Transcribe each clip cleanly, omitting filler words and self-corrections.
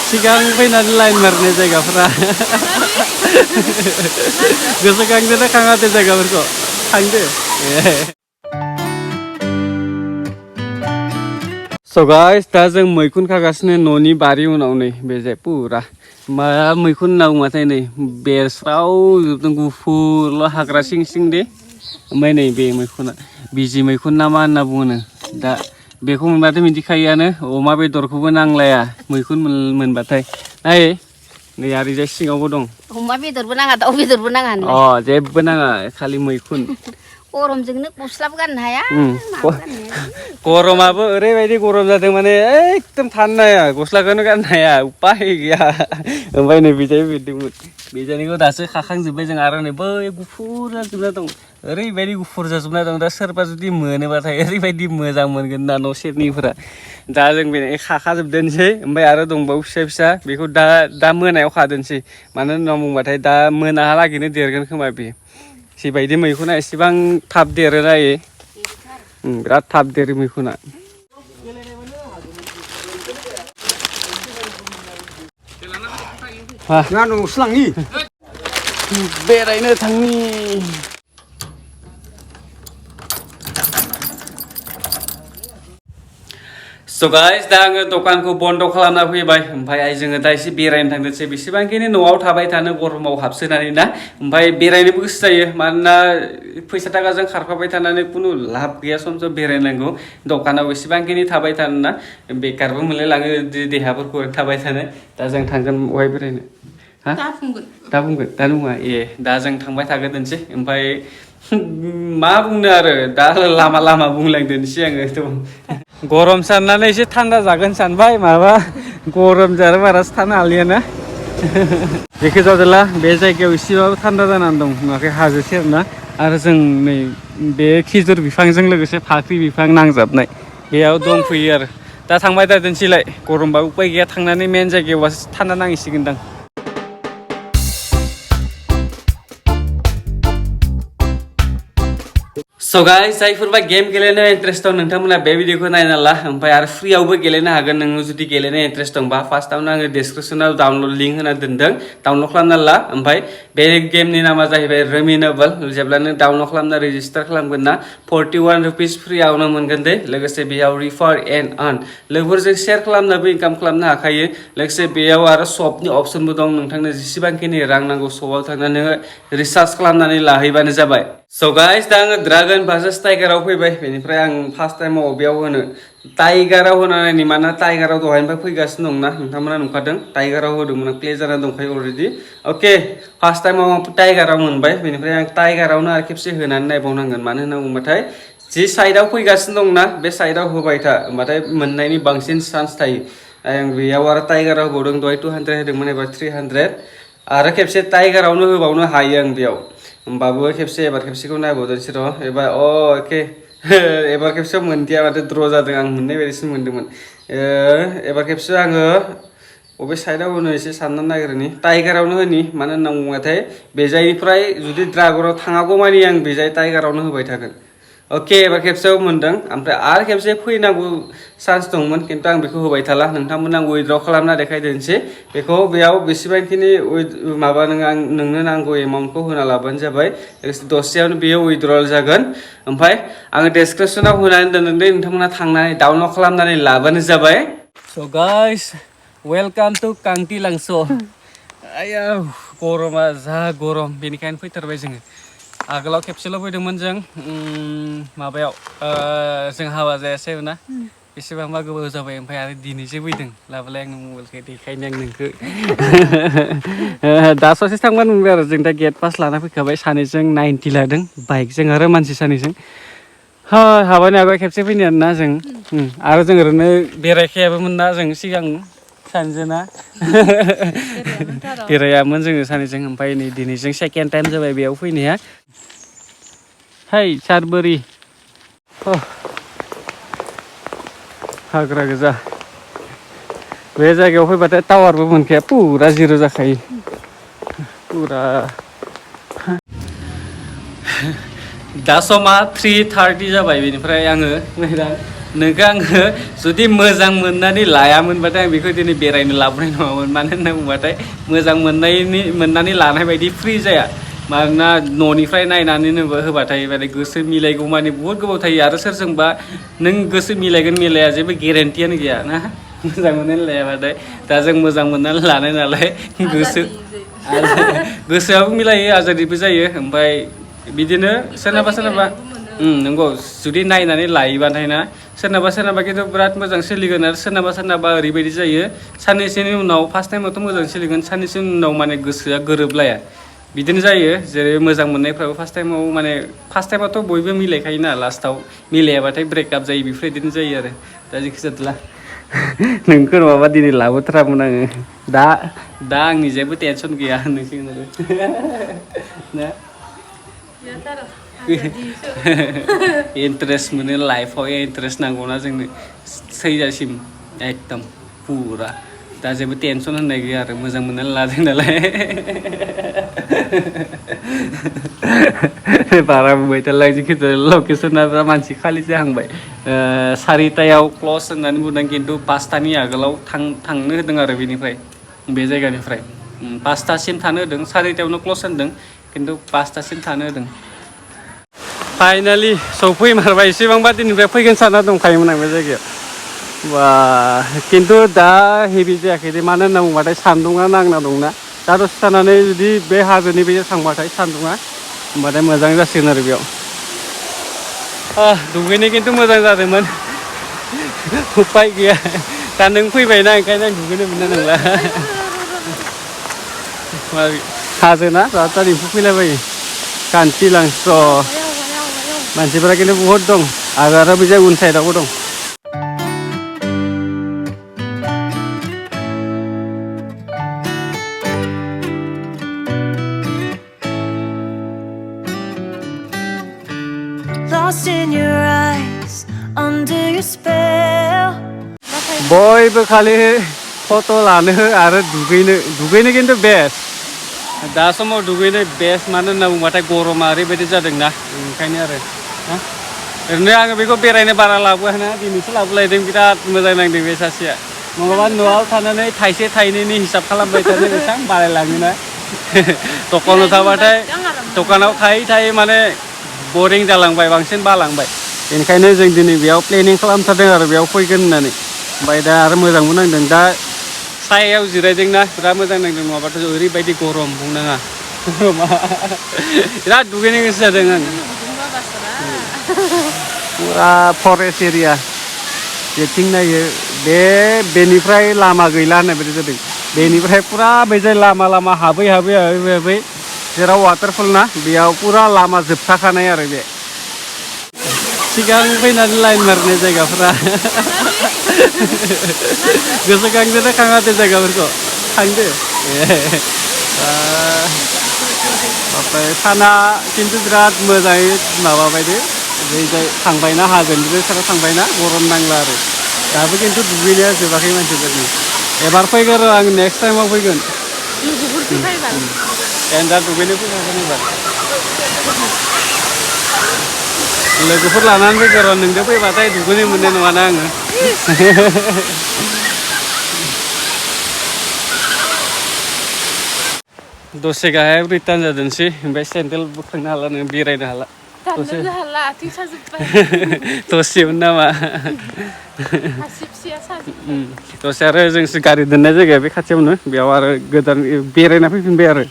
सिगां फैनानै लाइन मारनाय जायगाफोरा गोसोखांदोना खाङाखै जायगाफोरखौ थांदो स' गाइस दा जों मैखुन खागासिनो न'नि बारि उनाव नै बेजे पुरा मा मैखुन होनना बुङाथाय नै बेरस्राव जोबदों गुफुरल' हाग्रा सिं सिं दे ओमफ्राय नै बे मैखुना बिजि मैखुन ना मा होनना बुङोनो दा बेखौ मोनबाथाय मिथिखायोआनो अमा बेदरखौबो नांलाया मैखुन मोनबाथाय नाय नै आरैजाय सिङावबो दं अमा बेदरबो नाङा दाउ बेदरबो नाङा जेबो नाङा खालि मैखुन गरमजोंनो गस्लाबो गाननो हाया गरमाबो ओरैबायदि गरम जादों माने एकदम थानो हाया गस्लाखौनो गाननो हाया उपाय गैया ओमफ्राय नै बिजाय बिरदोंमोन बिजानिखौ दासो खाखांजोब्बाय जों आरो नै बै गुफुर जाजोबना दं ओरैबायदि गुफुर जाजोबना दं दा सोरबा जुदि मोनोबाथाय ओरैबायदि मोजां मोनगोन ना न' सेरनिफोरा दा जों बे खाखाजोबदोनसै ओमफ्राय आरो दंबावो फिसा फिसा बेखौ दा मोनायाव खादोनसै मानो होनना बुंबाथाय दा मोनाहालागैनो देरगोन खोमा बे जिबायदि मैखुना एसेबां थाब देरो नायो बिराद थाब देरो मैखुना बेरायनो थांनि स' गाइस दा आङो दखानखौ बन्द खालामना फैबाय ओमफ्राय जोङो दा एसे बेरायनो थांदोंसै बेसेबांखिनि न'आव थाबाय थानो गरमाव हाबसोनानै ना ओमफ्राय बेरायनोबो गोसो जायो मानोना फैसा थाखाजों खारफाबाय थानानै खुनु लाब गैया सम सम बेरायनांगौ दखानाव एसेबांखिनि थाबाय थानो ना बेकारबो मोनलायलाङो देहाफोरखौ थाबाय थानो दा जों थांगोन बहाय बेरायनो दा बुंगोन दा नङा दा जों थांबाय थागोनसै ओमफ्राय मा बुंनो आरो दा लामा लामा बुंलांदोंसै आङो गरम साननानै एसे थान्दा जागोन सानबाय माबा गरम जानो बारासो थानो हालियाना बेखौ जादोला बे जायगायाव एसेबाबो थान्दा जानानै दं नुवाखै हाजो सेरना आरो जों नै बे खिजुर बिफांजों लोगोसे फाख्रि बिफां नांजाबनाय बेयाव दंफैयो आरो दा थांबाय थादोंसैलाय गरमबा उपाय गैया थांनानै मेन जायगायावबासो थान्दा नांहैसिगोनदां स' गाइस जायफोरबा गेम गेलेनो इन्ट्रेस्ट दं नोंथांमोना बे भिडिअखौ नायना ला ओमफ्राय आरो फ्रियावबो गेलेनो हागोन नोङो जुदि गेलेनो इन्ट्रेस्ट दंबा फार्स्टआवनो आङो डिसक्रिपसनाव डाउनलड लिंक होना दोनदों डाउनलड खालामना ला ओमफ्राय बे गेमनि नामा जाहैबाय रेमिनेबल जेब्ला नों डाउनलड खालामना रेजिस्टार खालामगोन ना 41 रुपिस फ्रियावनो मोनगोन दे लोगोसे बेयाव रिफार एन्ड आर्न लोगोफोरजों शेयार खालामनाबो इनकाम खालामनो हाखायो लोगोसे बेयाव आरो शपनि अपसनबो दं नोंथांनो जेसेबांखिनि रां नांगौ शपआव थांनानै नोङो रिसार्ज खालामनानै लाहैबानो जाबाय स' गाइस दा आङो ड्रागन भार्सेस टाइगाराव फैबाय बेनिफ्राय आं फार्स्ट टाइमाव बेयाव होनो टाइगाराव होनानै मानोना टाइगाराव दहायनिफ्राय फैगासिनो दंना नोंथांमोना नुखादों टाइगाराव होदोंमोन आं प्ले जाना दंखायो अलरेडि अके फार्स्ट टाइमाव आं टाइगाराव मोनबाय बेनिफ्राय आं टाइगारावनो आरो खेबसे होनानै नायबावनांगोन मानो होनना बुंबाथाय जि साइडआव फैगासिनो दंना बे साइडआव होबाय था होमबाथाय मोननायनि बांसिन चान्स थायो आं बेयाव आरो टाइगाराव होबावदों दहाय 200 होदोंमोन एबार 300 आरो खेबसे टाइगारावनो होबावनो हायो आं बेयाव होमबाबो खेबसे एबार खेबसेखौ नायबावदोंसै र' एबार अके एबार खेबसेयाव मोनदिया माथो द्र' जादों आं मोननाय बायदिसो मोनदोंमोन एबार खेबसे आङो बबे साइडआव होनो एसे साननानै नागिरनि टाइगारावनो होनि मानो होनना बुङोबाथाय बेजायनिफ्राय जुदि ड्रागनाव थाङागौमानि आं बेजाय टाइगारावनो होबाय थागोन अके एबार खेबसेयाव मोनदों ओमफ्राय आरो खेबसे फैनांगौ चान्स दंमोन खिन्थु आं बेखौ होबाय थाला नोंथांमोन आं उइथड्र खालामना देखायदोंसै बेखौ बेयाव बेसेबांखिनि माबा नोंनो नांगौ एमाउन्टखौ होना लाबानो जाबाय दसेयावनो बेयो उइथड्रल जागोन ओमफ्राय आङो डिसक्रिपसनाव होनानै दोनदों दे नोंथांमोना थांनानै डाउनलड खालामनानै लाबानो जाबाय स' गाइस वेलकाम टु कांति लांस' आया गरमा जा गरम बेनिखायनो फैथारबाय जोङो आगोलाव खेबसेल' फैदोंमोन जों माबायाव जों हाबा जायासै ना बेसेबांबा गोबाव जाबाय ओमफ्राय आरो दिनैसो फैदों लाबोलाय आंनो मबाइलखौ देखायनो आं नोंखौ दा ससे थांबा नुबाय आरो जों दा गेट पास लाना फैखाबाय सानैजों 90 लादों बाइकजों आरो मानसि सानैजों हाबानि आगोल खेबसे फैनायानो ना जों आरो जों ओरैनो बेरायखायाबोमोन ना जों सिगां सानजोना बेरायामोन जोङो सानैजों ओमफ्राय नै दिनैजों सेकेन्ड टाइम जाबाय बेयाव फैनाया हाय सारबोरि हाग्रा गोजा बे जायगायाव फैबाथाय टावारबो मोनखाया पुरा जिर' जाखायो पुरा दा समा 3:30 जाबाय बेनिफ्राय आङो नोंखौ आङो जुदि मोजां मोननानै लायामोनबाथाय आं बेखौ दिनै बेरायनो लाबोनाय नङामोन मानो होनना बुंबाथाय मोजां मोननानै लानाय बायदि फ्रि जाया मानोना न'निफ्राय नायनानै होबाथाय माने गोसो मिलायगौ माने बुहुत गोबाव थायो आरो सोरजोंबा नों गोसो मिलायगोन मिलाया जेबो गेरेन्टियानो गैया ना मोजां मोननानै लायाबाथाय दा जों मोजां मोननानै लानाय नालाय गोसोआबो मिलायो आजादिबो जायो ओमफ्राय बिदिनो सोरनाबा नंगौ जुदि नायनानै लायोबाथाय ना सोरनाबा खिन्थु बिराद मोजां सोलिगोन आरो सोरनाबा ओरैबायदि जायो साननैसोनि उनाव फार्स्ट टाइमावथ' मोजां सोलिगोन साननैसोनि उनाव माने गोसोआ गोरोबलाया बिदिनो जायो जेरै मोजां मोननायफ्राबो फार्स्ट टाइमावथ' बयबो मिलायखायोना लास्टाव मिलायाबाथाय ब्रेकआप जायो बेफोरबायदिनो जायो आरो दा जेखि जादोला नोंखौ नङाबा दिनै लाबोथारामोन आङो दा आंनि जेबो टेनसन गैया होननोसै ना इन्टारेस्ट मोनो लाइफआव इन्टारेस्ट नांगौना जोंनो थैजासिम एकदम फुरा दा जेबो टेनसन होननाय गैया आरो मोजां मोननानै लादों नालाय बारा बुंबाय थाला खिन्थु लकेसना मानसि खालि जाहांबाय 4टायाव क्लस होननानै बुंदों खिन्थु 5टानि आगोलाव थांनो होदों आरो बेनिफ्राय बे जायगानिफ्राय 5टासिम थानो होदों 4टायावनो क्लस होनदों खिन्थु 5टासिम थानो होदों फाइनालि सौफैमारबाय एसेबांबा दिननिफ्राय फैगोन सानना दंखायोमोन आं बे जायगायाव बा खिन्थु दा हेभि जायाखै दे मानो होनना बुंबाथाय सान्दुङा नांना दंना दा दसे थानानै जुदि बे हाजोनि बेयाव थांबाथाय सान्दुङा होमबाथाय मोजां जासिगोन आरो बेयाव दुगैनो खिन्थु मोजां जादोंमोन उपाय गैया दा नों फैबायना ओंखायनो आं दुगैनो मोननाय नंला हाजोना दा एम्फौ फैलाबायो कान्थिलांस्र मानसिफोरा खिन्थु बहुत दं आरो बे उन साइडआवबो दं Lost in your eyes, under your spell. बयबो खालि फट' लानो आरो दुगैनो खिन्थु बेस्ट दा समाव दुगैनो बेस्ट मानो होनना बुंबाथाय गरमा ओरैबायदि जादोंना ओंखायनो आरो ओरैनो आङो बेखौ बेरायनो बारा लाबोआना दिनैसो लाबोलायदों बिराद मोजां नांदों बे सासेया नङाबा न'आव थानानै थाइसे थाइनैनि हिसाब खालामबाय थानो बेसेबां बारायलाङोना दखानाव थाबाथाय दखानाव थायै माने बरिं जालांबाय बांसिन बालांबाय बेनिखायनो जों दिनै बेयाव प्लेनिं खालामथारदों आरो बेयाव फैगोन होननानै ओमफ्राय दा आरो मोजांबो नांदों दा सायायाव जिरायदोंना बिराद मोजां नांदों नङाबाथ' ओरैबायदि गरम बुंनाङा गरमा बिराद दुगैनो गोसो जादों आं फुरा फरेस्ट एरिया जेथिं नायो बेनिफ्राय लामा गैला होननाय बायदि जादों बेनिफ्राय फुरा बेजों लामा हाबै जेराव वाटारफल ना बेयाव फुरा लामा जोबथाखानाय आरो बे सिगां फैनानै लाइन मारनाय जायगाफोरा गोसोखांदोना खाङादो जायगाफोरखौ थांदो ओमफ्राय साना खिन्थु बिराद मोजाङै माबाबायदो ओरैजाय थांबायना हाजोनिफ्राय सारा थांबायना गरम नांला आरो दाबो खिन्थु दुगैनाया जोबाखै मानसिफोरनि एबार फैगोन आं नेक्स्ट टाइमाव फैगोन दा दुगैनो फैनांगोन एबार लोगोफोर लानानै फैगोन र' नोंजों फैबाथाय दुगैनो मोननाय नङाना आङो दसे गाहायाव रिटार्न जादोंसै ओमफ्राय सेन्देल बोखांनो हाला नोङो बेरायनो हाला दसेमोन नामा दसे आरो जोंसो गारि दोननाय जायगाया बे खाथियावनो बेयाव आरो गोदान बेरायना फैफिनबाय आरो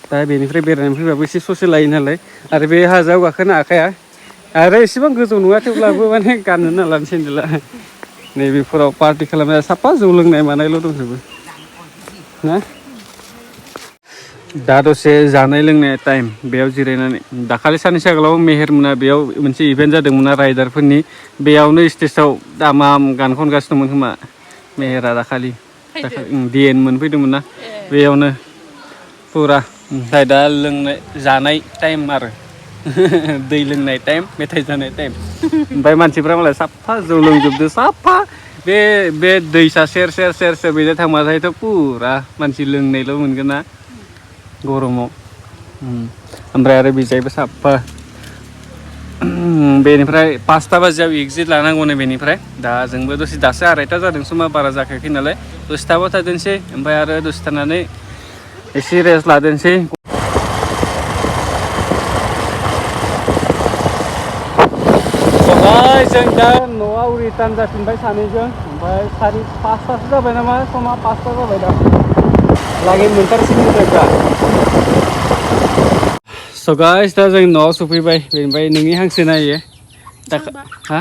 दा बेनिफ्राय बेरायनानै फैबाबो एसे ससे लायो नालाय आरो बे हाजोआव गाखोनो हाखाया आरो एसेबां गोजौ नङा थेवब्लाबो माने गाननो नालानो सेन्देला नैबेफोराव पार्टि खालामनाय साफा जौ लोंनाय मानायल' दंजोबो ना दा दसे जानाय लोंनाय टाइम बेयाव जिरायनानै दाखालि साननैसो आगोलाव मेहेरमोना बेयाव मोनसे इभेन्ट जादोंमोन राइडारफोरनि बेयावनो स्टेजाव दामाम गान खनगासिनो दंमोन खोमा मेहेरा दाखालि डिएन मोनफैदोंमोन ना बेयावनो फुरा ओमफ्राय दा लोंनाय जानाय टाइम आरो दै लोंनाय टाइम मेथाइ जानाय टाइम ओमफ्राय मानसिफ्रा मालाय साफा जौ लोंजोबदो साफा बे दैसा सेर बेजों थांबाथायथ' फुरा मानसि लोंनायल' मोनगोन ना गरमाव ओमफ्राय आरो बिजायबो साफा बेनिफ्राय 5टा बाजियाव एग्जिट लानांगौनो बेनिफ्राय दा जोंबो दसे दासो 2:30 जादों समा बारा जाखायाखै नालाय दसे थाबा थादोंसै ओमफ्राय आरो दसे थानानै एसे रेस्ट लादोंसै जों दा न'आव रिटार्न जाफिनबाय सानैजों ओमफ्राय 5:30 जाबाय नामा समा 5टा जाबाय दा लागै मोनथारसिगोन जों दा स' गाइस दा जों न'आव सफैबाय बेनिफ्राय नोंनि हांसो नायो दा हा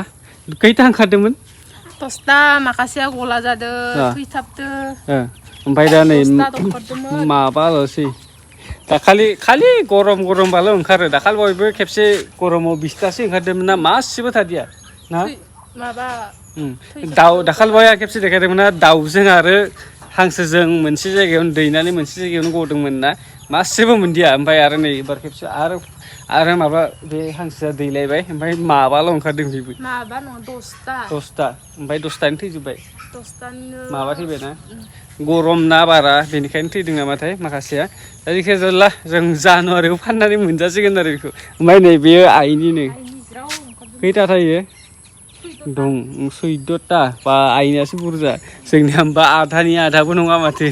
खैथा ओंखारदोंमोन 10टा माखासेया गला जादों थैथाबदो ओमफ्राय दा नै माबाल'सै खालि गरमबाल' ओंखारो दाखालि बयबो खेबसे गरमाव 20टासो ओंखारदोंमोन ना मासेबो थादिया ना माबा दाखालि बया खेबसे देखायदोंमोन ना दाउजों आरो हांसोजों मोनसे जायगायावनो दैनानै मोनसे जायगायावनो गदोंमोन ना मासेबो मोनदिया ओमफ्राय आरो नै एबार खेबसे आरो माबा बे हांसोआ दैलायबाय ओमफ्राय माबाल' ओंखारदों बेबो माबा नङा 10टा ओमफ्राय 10टानो थैजोब्बाय 10टानिनो माबा थैबायना गरम ना बारा बेनिखायनो थैदों नामाथाय माखासेया दा जिखिया जाला जों जानुवारियाव फाननानै मोनजासिगोन आरो बेखौ ओमफ्राय नै बेयो आइनिनो खैथा थायो दं 14टा बा आइनासो बुरजा जोंनिया होमबा आधानि आधाबो नङा माथो